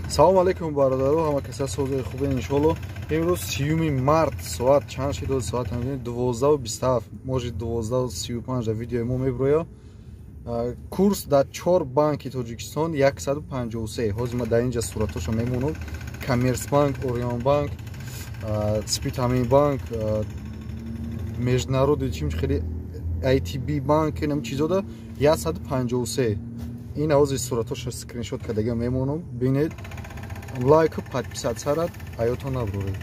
Салому алейкум, бародаро, ҳама каса созои хубе, иншолло. Имрӯз 30-юми март, соат чанд шид? Соат 12:27, может, 12:35 да видеои мо меброя. Курс дар чор банки Тоҷикистон 153. Ҳозир ма дар инҷа суратҳошо мемонам: Коммерсбанк, Ориёнбанк, Спитаменбанк, международный чим хеле ITB банк, инам чизода 153. Ин ҳозир суратҳошо скриншот кардага мемонам, бинед. Лайку подписаться ра аётон набуред.